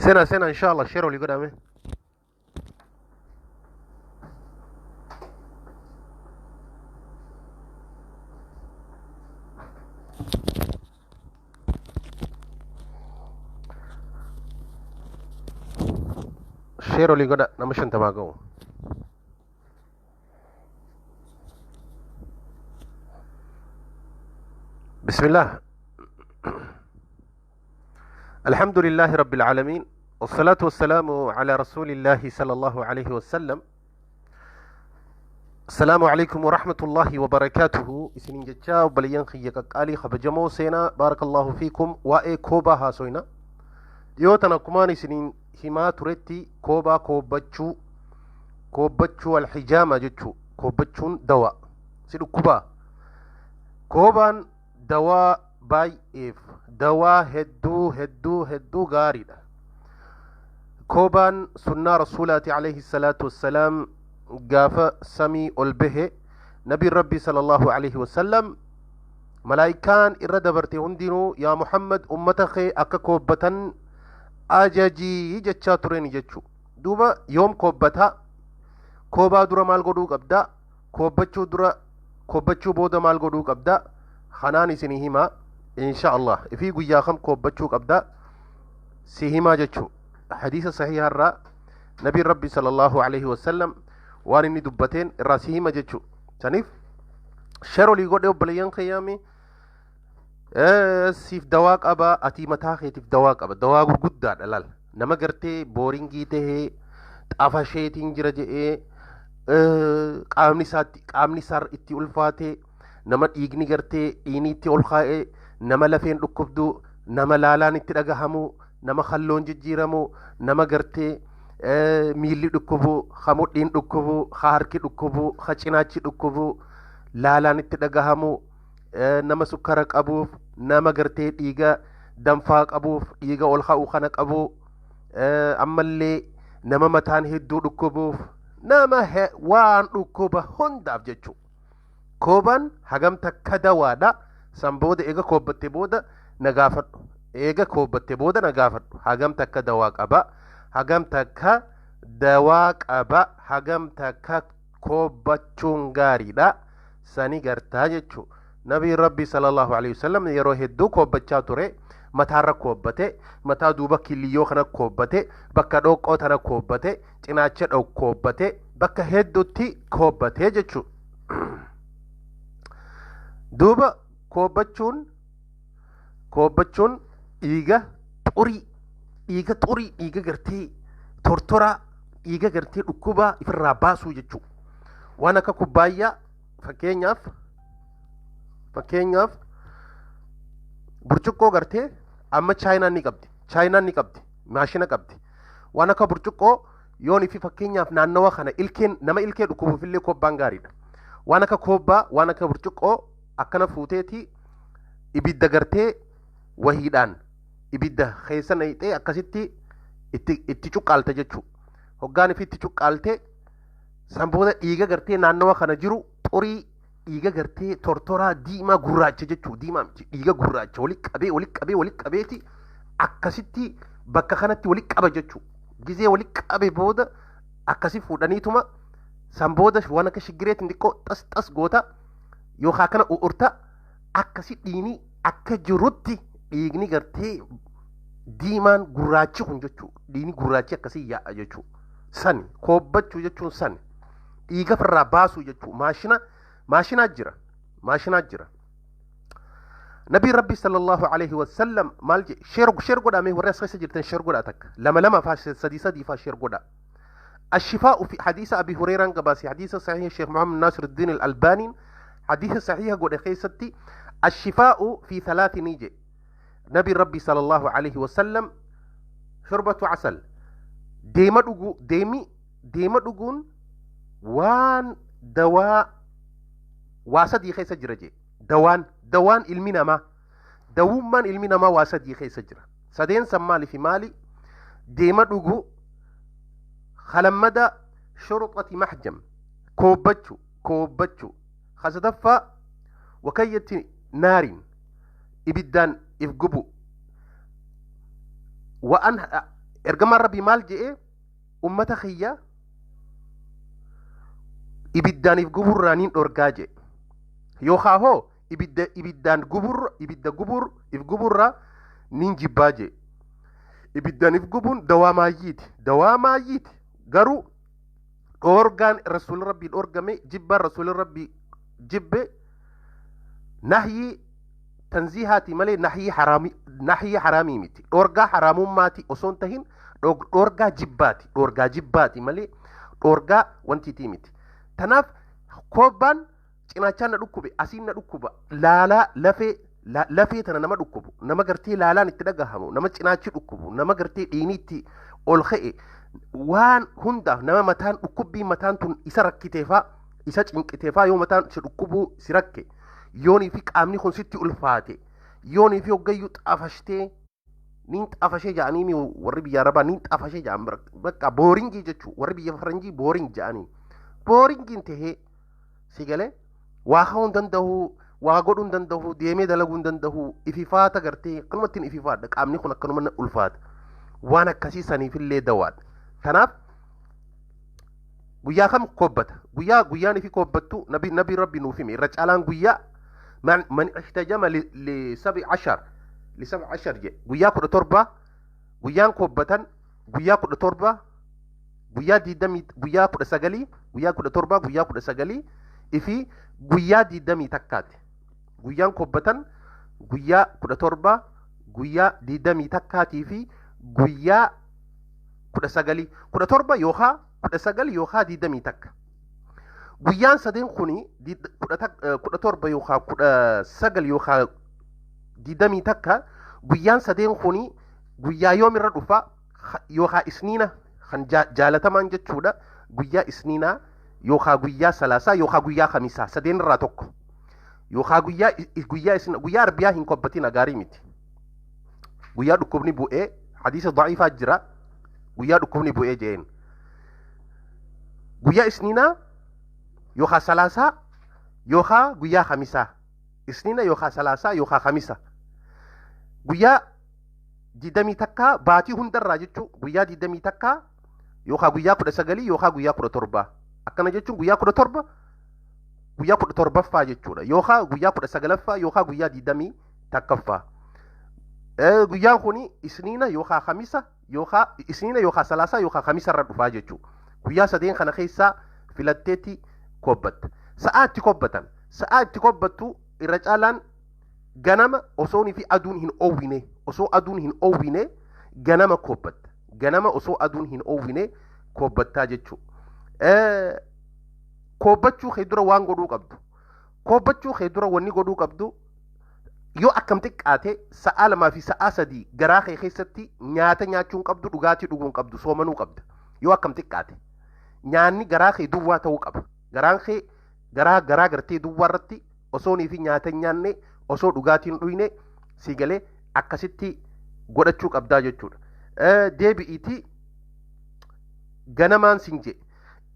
Seenaa seenaa insha Allah share walii godhame. Share walii godha nama 50 ga'u. Bismillah. الحمد لله رب العالمين والصلاة والسلام على رسول الله صلى الله عليه وسلم. السلام عليكم ورحمة الله وبركاته. إسنين جتشا وبليان خيك قالي خبجمو سينا بارك الله فيكم وإي كوبا هاسوينا يوتنا كمان إسنين هما ترتي كوبا كوباتشو كوباتشو الحجامة جتشو كوباتشون دواء سيدو كوبا كوبان دواء باي إف دواء هدو هدو هدو غاريدا. كوبان سنة رسولاتي عليه الصلاة والسلام gaafa samii ol bahe nabiin rabbii sallallahu alaihi wasallam malaayikaan irra dabarte hundinuu yaa Muhammad ummata kee akka koobbatan ajajii jechaa tureen jechuu. Duuba yoom koobbataa? Koobaa dura maal godhuu qabdaa? Koobbachuu dura koobbachuu booda maal godhuu qabdaa? Kanaan isinii himaa insha Allah. Ifii guyyaa kam koobbachuu qabdaa? Si himaa jechuu. Hadiisa sahiha irraa nabiin rabbii sallallahu alaihi wasallam waan inni dubbateen irraa si hima jechuu. Saniif share olii godhe obboleeyyan kiyyaami siif dawaa qaba, atii mataa keetiif dawaa qaba, dawaa gurguddaadha laal. Nama gartee booringii tahee xafasheetiin jira je'ee qaamni isaatti qaamni isaa itti ulfaatee nama dhiigni gartee dhiigni itti ol kaa'ee nama lafeen dhukkubdu nama laalaan itti dhagahamu nama kalloon jijjiiramu nama gartee miilli dhukkubu ha mudhiin dhukkubu ha harki dhukkubu ha cinaachi dhukkubu laalaan itti dhagahamu nama sukkara qabuuf nama gartee dhiiga danfaa qabuuf dhiiga ol ka'u kana qabu ammallee nama mataan hedduu dhukkubuuf nama waan dhukkuba hundaaf jechuu. Koobaan hagam takka dawaadha. San booda eega koobbatte booda na gaafadhu. Eega koobbatte booda na gaafadhu. Hagam takka dawaa qaba. Hagam takka dawaa qaba. Hagam takka koobbachuun gaariidha. Sani gartaa jechuu. Nabiin Rabbii sallallahu alaihi wasallam yeroo hedduu koobbachaa ture. Mataarra koobbate, mataa duuba kiliyyoo kana koobbate, bakka dhoqqoo tana koobbate, cinaacha koobbate, bakka hedduutti koobbate jechuu. Duuba koobbachuun dhiiga xurii dhiiga xurii dhiiga gartee tortoraa dhiiga gartee dhukkubaa ifirraa baasuu jechuu. Waan akka kubbaayyaa fakkeenyaaf burcuqqoo gartee amma chaayinaan ni qabdi maashina qabdi. Waan akka burcuqqoo yoon fi fakkeenyaaf naannawa kana ilkeen nama ilkee dhukkubuufillee koobbaan gaariidha. Waan akka koobbaa waan akka burcuqqoo akkana fuuteeti ibidda gartee wahiidhaan ibidda keessa naqxee akkasitti itti cuqqaalte jechuu. Hoggaan ifi itti cuqqaalte san booda dhiiga gartee naannawa kana jiru xurii dhiiga gartee tortoraa diimaa gurraacha jechuu. Diimaa miti dhiiga gurraacha walitti qabee walitti qabee walitti qabeeti akkasitti bakka kanatti walitti qaba jechuu. Gizee walitti qabe booda akkasi fuudhaniituma san booda waan akka shiggireetiin xiqqoo xas xas goota yookaan akkana u'urta akkasi dhiigni akka jirutti dhiigni gartee diimaan gurraachi kun jechuu. Dhiigni gurraachi akkasii yaa'a jechuu. Sani koobbachuu jechuun sani dhiiga ofirraa baasuu jechuu. Maashinaa jira. Nabiin Rabbii sallallahu alaihi wasallam maal jedhe? Share godhaa mee warri as keessa jirtan share godhaa takka lama lama faa sadii sadii faa share godhaa. الشفاء في حديث أبي هريرة قباسي حديث صحيح الشيخ محمد ناصر الدين الألباني حديث صحيح قد خيستي الشفاء في ثلاث نيجي. نبي ربي صلى الله عليه وسلم شربة عسل ديما دغو ديما دغون وان دواء واسدي خيس جرجي دوان ilmi namaa dawummaan ilmi namaa waa sadii keessa jira. Sadeen san maali fi maali? Deema dhuguu, kalammada shuruxati mahjam koobbachuu, kasadaffaa wakayyatti naariin ibiddaan if gubu. Waan Ergamaan Rabbii maal je'ee? Ummata kiyya ibiddaaniif guburraaniin dhorgaa je'e. Yookaa hoo ibidda ibiddaan gubur ibidda gubur if guburraa nin jibbaa je'e. Ibiddaan if gubuun dawaa maayyiiti. Dawaa maayyiiti. Garuu dhoorgaan Rasuulli Rabbii dhoorgame, jibbaan Rasuulli Rabbii jibbe, nahyii tanziihaati malee nahyii haraamii, nahyii haraamii miti. Dhoorgaa haraamummaati osoo hin tahin dhoorgaa jibbaati. Dhoorgaa jibbaati malee dhoorgaa wantiitii miti. Tanaaf koobbaan cinaachaan na dhukkube, asiin na dhukkuba, laalaa lafee lafee tana nama dhukkubu, nama gartee laalaan itti dhagahamu, nama cinaachi dhukkubu, nama gartee dhiini itti ol ka'e, waan hundaaf, nama mataan dhukkubbii mataan tun isa rakkiteefaa, isa cinqiteefaa, yoo mataan si dhukkubuu si rakke, yoonii fi qaamni kun sitti ulfaate, yoonii fi hoggayyuu xaafashtee, niin xaafashee ja'anii mi warri biyya arabaa, niin xaafashee ja'an, bakka boring jechuu, warri biyya faranjii boring ja'anii, boringiin tahee si galee waa ka'uu hin danda'u, waa godhuu hin danda'u, deemee dalaguu hin danda'u, ififaata gartee akkanumatti ififaadha, qaamni kun akkanuma na ulfaata, waan akkasii saniifillee dawaadha. Tanaaf guyyaa kam koobbata? Guyyaa guyyaan ifi koobbattu nabi Rabbi nuuf hime. Irra caalaan guyyaa man ihtajama li sabi ashar, li sabi ashar je, guyyaa 17 guyyaan koobbatan, guyyaa 17, guyyaa 20, guyyaa 19, guyyaa 17, guyyaa 19 ifi guyyaa 21ti. Guyyaan koobbatan guyyaa 17, guyyaa 21 fi guyyaa 19, 17 yookaa 19 yookaa 21. Guyyaan sadeen kuni, 17 yookaa 19 yookaa 21, guyyaan sadeen kuni guyyaa yoomirra dhufa? Yookaa isniina kan jaalatamaan jechuudha, guyyaa isniinaa yookaa guyyaa salaasaa yookaa guyyaa kamisaa, sadeen irraa tokko. Yookaa guyyaa isin guyyaa arbiyaa hin kobbatin, gaarii miti. Guyyaa dhukkubni bu'ee hadiisa daciifaa jira, guyyaa dhukkubni bu'ee jeen. Guyyaa isniinaa yookaa salaasaa yookaa guyyaa kamisaa, isniina yookaa salaasaa yookaa kamisa, guyyaa 21 baatii hundarraa jechuu, guyyaa 21 yookaa guyyaa 19 yookaa guyyaa 17. Akkana jechuun guyyaa 17, guyyaa 17ffaa jechuudha, yookaa guyyaa 19ffaa yookaa guyyaa 21ffaa. Guyyaan kun isniina yookaa kamisa yookaa isniina yookaa salaasaa yookaa kamisa irra dhufaa jechuudha. Guyyaa sadeen kana keessaa filatteetti kobbatta. Sa'aa itti kobbatan, sa'aa itti kobbattu irra caalaan ganama, osoonii fi aduun hin oowwine, osoo aduun hin oowwine ganama kobbatta. Ganama osoo aduun hin oowwine kobbattaa jechuudha. Kobbachuu kee dura waan godhuu qabdu. Kobbachuu kee dura wanni godhuu qabdu, yoo akkam xiqqaate sa'a 2 fi sa'a 3 garaa kee keessatti nyaata nyaachuu hin qabdu, dhugaatii dhuguu hin qabdu, soomanuu qabda. Yoo akkam xiqqaate nyaanni garaa kee duwwaa ta'uu qaba. Garaan kee garaa gartee duwwaa irratti, osoonii fi nyaata hin nyaanne, osoo dhugaatii hin dhuyne, si galee, akkasitti godhachuu qabdaa jechuudha. Deebi'iitii ganamaan sin jee.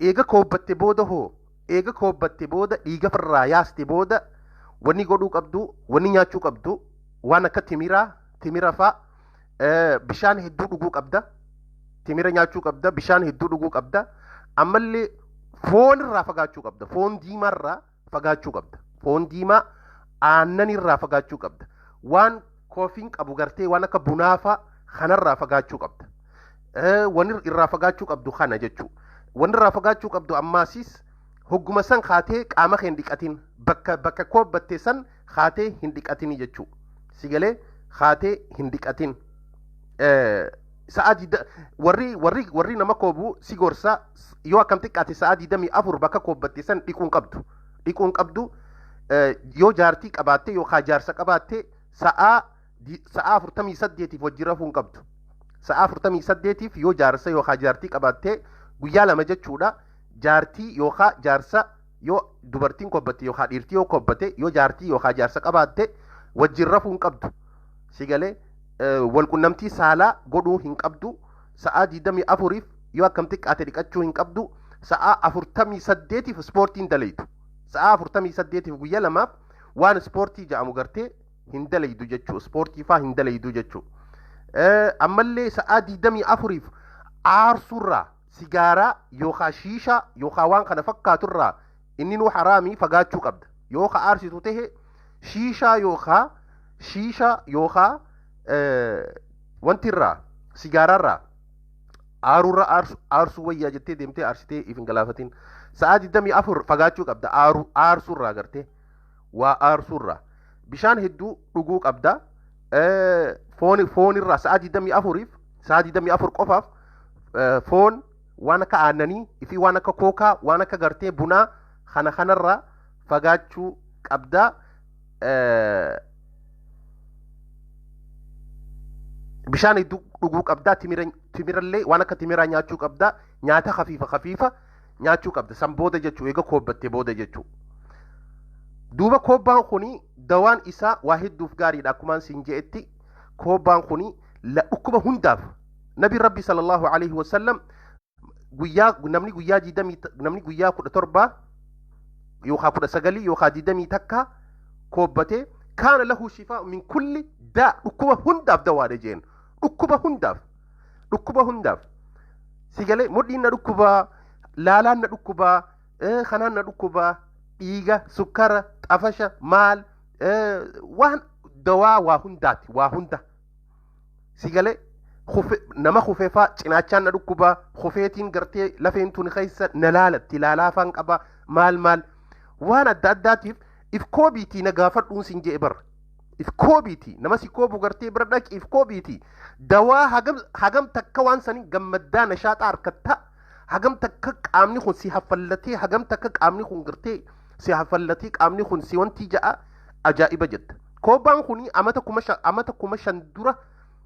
Eega koobbatte booda hoo? Eega koobbatte booda, dhiiga firraa yaaste booda, wanni godhuu qabdu, wanni nyaachuu qabdu waan akka timiraa, timira faa, bishaan hedduu dhuguu qabda. Timira nyaachuu qabda, bishaan hedduu dhuguu qabda. Ammallee foon irraa fagaachuu qabda. Foon diimaa irraa fagaachuu qabda. Foon diimaa, aannan irraa fagaachuu qabda. Waan koofiin qabu gartee waan akka bunaa faa kanarraa fagaachuu qabda. Wanni irraa fagaachuu qabdu kana jechuudha. Wanni irraa fagaachuu qabdu ammaasis hogguma san kaatee qaama kee hin dhiqatin, bakka koobbatte san kaatee hin dhiqatini jechuudha. Si galee, kaatee hin dhiqatin. Sa'a warri nama koobu si gorsa, yoo akkam xiqqaate sa'a 24 bakka koobbatte san dhiquu hin qabdu. Dhiquu hin qabdu. Yoo jaartii qabaatte yookaan jaarsa qabaatte sa'a 48f wajjin rafuu hin qabdu. Sa'a 48f yoo jaarsa yookaan jaartii qabaatte, guyyaa 2 jechuudha. Jaartii yookaan jaarsa, yoo dubartiin kobbatte yookaan dhiirtii yoo kobbate, yoo jaartii yookaan jaarsa qabaatte wajjin rafuu hin qabdu. Si galee, walqunnamtii saalaa godhuu hin qabdu. Sa'a 24f yoo akkam xiqqaate dhiqachuu hin qabdu. Sa'a 48f ispoortii hin dalaytu. Sa'a 48f, guyyaa 2f waan ispoortii jedhamu gartee hin dalaydu jechuu, ispoortii faa hin dalaydu jechuu. Ammallee sa'aa 24f aarsurraa, sigaaraa yookaan shiishaa yookaan waan kana fakkaaturraa inni nu haraamii fagaachuu qabda. Yoo ka aarsitu tahe shiishaa yookaan shiishaa yookaan wantirraa sigaaraarraa aarurra aarsuu wayyaa jettee deemtee aarsitee if hin galaafatin. Sa'aa 24 fagaachuu qabda aarsurraa, gartee waa aarsurraa. Bishaan hedduu dhuguu qabda. Foonirraa sa'aa 24f, sa'aa 24 qofaaf foon, waan akka aannanii fi waan akka kookaa, waan akka gartee bunaa kana kanarraa fagaachuu qabda. Bishaan hedduu dhuguu qabda. Timirallee waan akka timiraa nyaachuu qabda. Nyaata hafiifa hafiifa nyaachuu qabda san booda jechuu, eega koobbatte booda jechuu. Duuba koobbaan kuni dawaan isaa waa hedduuf gaariidha. Akkumaan siin je'etti koobbaan kuni dhukkuba hundaaf. Nabi Rabbi sallallahu alaihi wasallam guyyaa namni guyyaa 20, namni guyyaa 17 yookaan 19 yookaan 21 koobbatee kaana lahu shifaa min kulli daa, dhukkuba hundaaf dawaadha jeen. Dhukkuba hundaaf, dhukkuba hundaaf. Si galee? Mudhiin na dhukkubaa, laalaan na dhukkubaa, kanaan na dhukkubaa, dhiiga, sukkara, xafasha, maal, waan dawaa waa hundaati, waa hunda. Si galee? Nama kufeefaa cinaachaan na dhukkubaa, kufeetiin gartee lafeen tun keessa na laalatti, laalaafaan qaba, maal maal waan adda addaatiif if koobiitii na gaafadhuun sin je'e bara. If koobiitii nama si koobu gartee bira dhaqi, if koobiitii dawaa hagam hagam takka waan sanii gammaddaa nashaaxaa harkattaa, hagam takka qaamni kun si haffallatee, hagam takka qaamni kun gartee si haffallatee, qaamni kun si wanti ja'a ajaa'iba jetta. Koobbaan kuni amata 5000 dura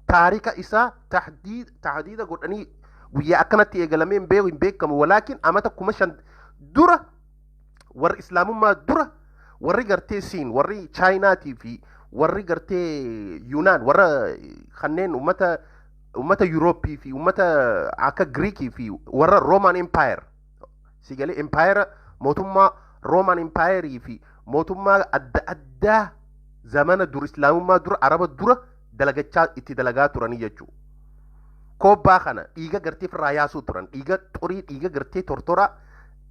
taarika isaa tahdiida godhanii guyyaa akkanatti eegalamee hin beeku, hin beekamu. Walaakin amata 5000 dura warri islaamummaa dura warri gartee siin, warri Chaayinaatii fi warri gartee Yunaan, warra kanneen ummata Yurooppii fi ummata akka Giriikii fi warra Roman Empire, si galee? Empire, mootummaa Roman Empire fi mootummaa adda addaa zamana dur islaamummaa dura, Araba dura dalagachaa itti dalagaa turanii jechuudha. Koobbaa kana dhiiga gartee ofirraa yaasuu turan, dhiiga xurii, dhiiga gartee tortoraa,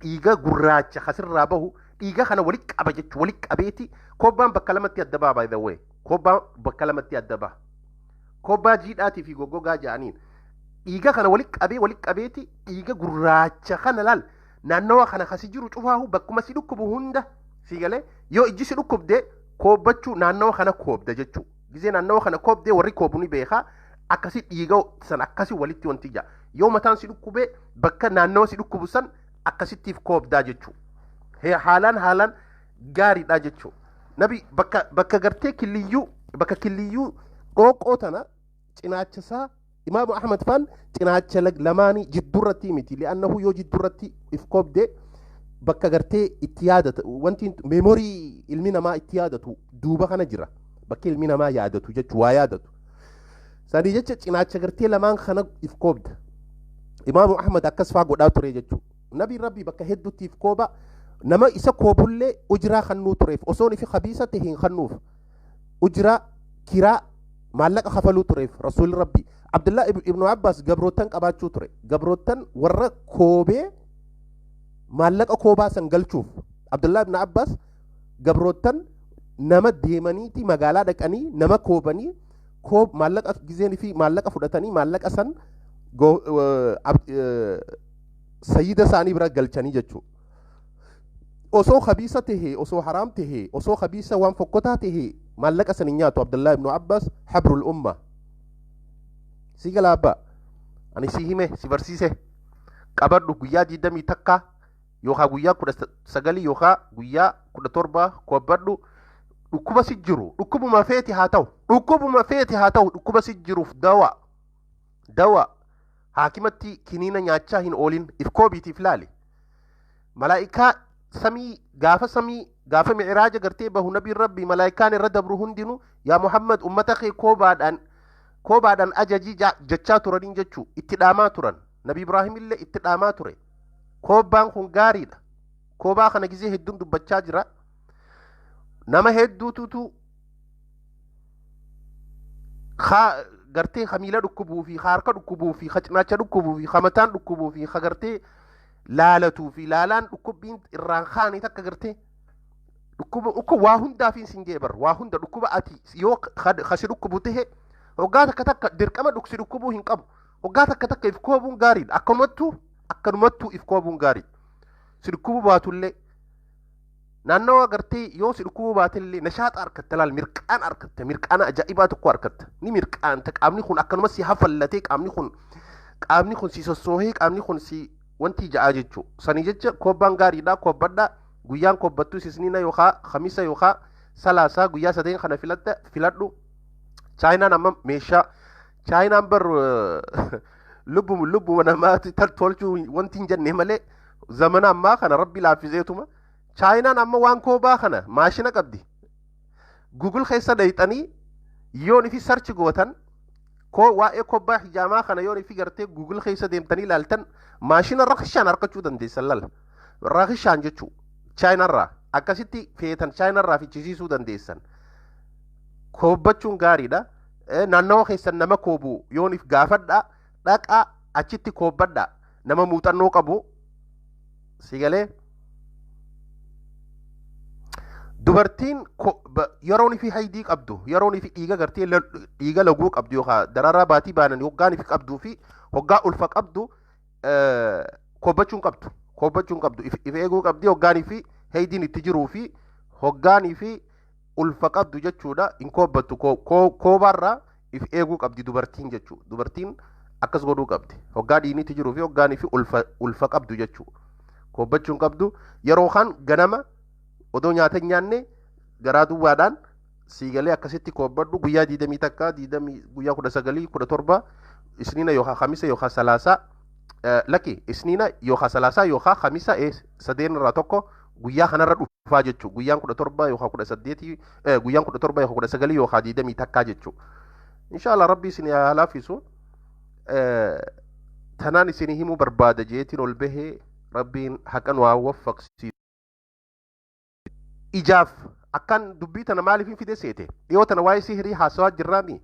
dhiiga gurraacha kasirraa bahu, dhiiga kana walitti qaba jechuudha. Walitti qabeeti koobbaan bakka lamatti adda ba'a. By the way, koobbaan bakka lamatti adda ba'a. Koobbaa jiidhaatii fi goggogaa jedhaniin. Dhiiga kana walitti qabee, walitti qabeeti dhiiga gurraacha kana laal naannawa kana kasi jiru cufaahu bakkuma si dhukkubu hunda. Si galee? Yoo ijji si dhukkubde koobbachuu naannawa kana koobda jechuudha. Gizee naannawa kana koobdee, warri koobu ni beekaa, akkasi dhiiga san akkasi walitti wanti jaa. Yoo mataan si dhukkubee bakka naannawa si dhukkubu san akkasittiif koobdaa jechuudha. Haalaan haalaan gaariidha jechuudha. Nabi bakka gartee killiyyuu, bakka killiyyuu dhooqoo tana cinaacha isaa, Imaamu Ahmad faan cinaacha lamaanii jiddurratti miti, li'annahu yoo jiddurratti if koobde bakka gartee itti yaadatu, wanti memory ilmi namaa itti yaadatu duuba kana jira, bakka ilmi namaa yaadatu jechuu, waa yaadatu sanii jecha cinaacha gartee lamaan kana if koobda. Imaamu Ahmad akkas faa godhaa ture jechuu. Nabi Rabbi bakka hedduutti if kooba. Nama isa koobullee ujiraa kannuu tureef, osoon ifi khabiisa ta'e hin kannuuf, ujiraa kiraa maallaqa kafaluu tureef Rasuulli Rabbi. Abdullah ibnu Abbaas gabroottan qabaachuu ture, gabroottan warra koobee maallaqa koobaa san galchuuf. Abdullah ibnu Abbaas gabroottan nama deemaniiti magaalaa dhaqanii nama koobanii koob maallaqa gizeen fi maallaqa fudhatanii maallaqa san sayyida isaanii bira galchanii jechuudha. Osoo khabiisa tahee, osoo haraam tahee, osoo khabiisa waan fokkotaa tahee maallaqa san hin nyaatu Abdullah ibnu Abbaas, habrul umma. Si gala abbaa? Ani si hime, si barsiise. Qabadhu, guyyaa 21 yookaan guyyaa 19 yookaan guyyaa 17 kobbadhu. Dhukkuba si jiru, dhukkubuma feeti haa ta'u, dhukkubuma feeti haa ta'u, dhukkuba si jiruuf dawa dawa. Haakimatti kiniina nyaachaa hin oolin, if koobiitiif laali. Malaa'ikaa samii gaafa samii gaafa mi'raaja gartee bahu nabiin Rabbi malaa'ikaan irra dabru hundinuu "Yaa Muhammad, ummata kee koobaadhaan koobaadhaan ajajii" jechaa turaniin jechuu, itti dhaamaa turan. Nabi Ibraahim illee itti dhaamaa ture. Koobbaan kun gaariidha. Koobaa kana gizee hedduun dubbachaa jira. Nama hedduututu Gartee ka miila dhukkubuu fi ka harka dhukkubuu fi ka cinaacha dhukkubuu fi ka mataan dhukkubuu fi ka gartee laalatuu fi laalaan dhukkubbiin irraan kaanii takka gartee dhukkuba dhukkuba waa hundaaf sin jee bar. Waa hunda dhukkuba ati yoo ka si dhukkubu tahe, hoggaa takka takka dirqama si dhukkubuu hin qabu. Hoggaa takka takka if koobuun gaariidha. Akkanumattuu if koobuun gaariidha. Si dhukkubuu baatullee, naannawa gartee yoo si dhukkubuu baatellee nashaaxa argatta. Laal, mirqaan argatta, mirqaana ajaa'ibaa tokko argatta. Ni mirqaanta. Qaamni kun akkanuma si hafallatee, qaamni kun si sossoohee, qaamni kun si wanti ja'aa jechuu. Sanii jecha koobbaan gaariidha, koobbadha. Guyyaan koobbattu isniina yookaa Khamiisa yookaa Salaasaa, guyyaa sadeen kana filadha, filadhu. Chaayinaan amma meeshaa, Chaayinaan bar lubbu namaatti tolchuu wanti hin jenne malee, zamana ammaa kana Rabbi laaffiseetuma. Chaayinaan amma waan koobaa kana maashina qabdi. Google keessa dhayxanii yoon ifi search gootan, koo waa'ee kobbaa hijaamaa kana yoon ifi gartee Google keessa deemtanii ilaaltan, maashina rakishaan harkachuu dandeessan. Lal, rakishaan jechuu Chaayinaarraa akkasitti feetan Chaayinaarraa fichisiisuu dandeessan. Koobbachuun gaariidha. Naannawa keessan nama koobu yoon if gaafadhaa, dhaqaa achitti koobbadhaa, nama muuxannoo qabu si galee. Dubartiin yeroon ifi haydii qabdu, yeroon ifi dhiiga gartee dhiiga laguu qabdu yookaan dararaa baatii baanan hoggaan ifi qabduu fi hoggaa ulfa qabdu koobbachuun qabdu. If eeguu qabdi hoggaan ifi haydiin itti jiruu fi hoggaan ifi ulfa qabdu jechuudha. Hin koobbattu. Koobaarraa if eeguu qabdi dubartiin jechuu. Dubartiin akkas godhuu qabdi hoggaa dhiigni itti jiruu fi hoggaan ifi ulfa qabdu jechuu. Koobbachuun qabdu yeroo kan ganama odoo nyaata hin nyaanne, garaa duwwaadhaan siigalee akkasitti koobbadhu. Guyyaa 21, diidamii, guyyaa 19, 17, Isniina yookaan Kamisa yookaan Salaasaa, lakki, Isniina yookaan Salaasaa yookaan Kamisa, sadeen irraa tokko guyyaa kanarra dhufaa jechuu. Guyyaan 17 yookaan 18, guyyaan 17 yookaan 19 yookaan 21 jechuu. Inshallah Rabbi isin haa laaffisu. Tanaan isin himuu barbaada jeetiin ol bahee. Rabbiin haqa nu haa waffaqsiisu. Ijaaf akkan dubbii tana maaliif hin fide seete? Dhiyoo tana waa'ee sihirii haasawaa jirraami.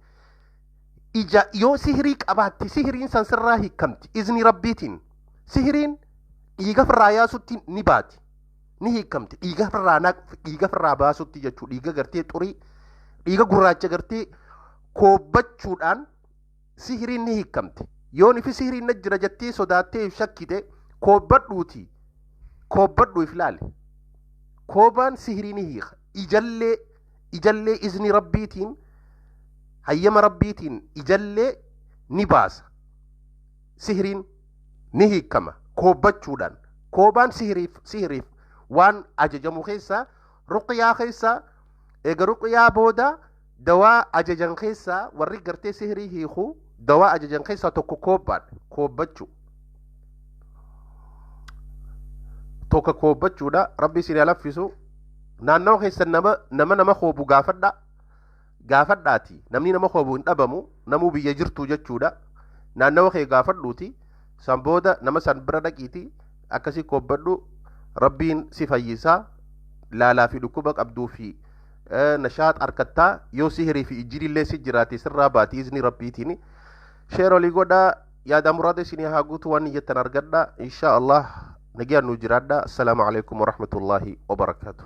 Ija yoo sihirii qabaatte, sihiriin san sirraa hiikamti izni Rabbiitiin. Sihiriin dhiiga firraa yaasutti ni baati, ni hiikamti. Dhiiga firraa, dhiiga firraa baasutti jechuu. Dhiiga gartee xurii, dhiiga gurraacha gartee koobbachuudhaan sihiriin ni hiikamti. Yoon ifi sihiriin na jira jettee sodaattee if shakkite, koobbadhuuti, koobbadhu, if ilaali. Koobaan sihirii ni hiika. Ijallee izni Rabbiitiin, hayyama Rabbiitiin ijallee ni baasa. Sihiriin ni hiikama koobbachuudhaan. Koobaan sihiriif waan ajajamu keessaa, ruqyaa keessaa, eega ruqyaa booda dawaa ajajan keessaa, warri gartee sihirii hiiku dawaa ajajan keessaa tokko koobbaadha. Koobbachuu tokko koobbachuudha. Rabbi isin haa laffisu. Naannawa keessan nama koobu gaafadha, gaafadhaati. Namni nama koobu hin dhabamu, namuu biyya jirtu jechuudha. Naannawa kee gaafadhuuti, san booda nama san bira dhaqiiti akkasii koobbadhu. Rabbiin si fayyisaa. Laalaa fi dhukkuba qabduu fi nashaat harkattaa yoo sihirii fi ijjirillee si jiraate, sirraa baati izni Rabbiitiin. Share olii godhaa. Yaada muraada isinii haa guutu. Waan niyyattan argadha insha Allah. Nagayaan nu jiraadha. Assalaamu alaikum warahmatullaahi wabarakaatu.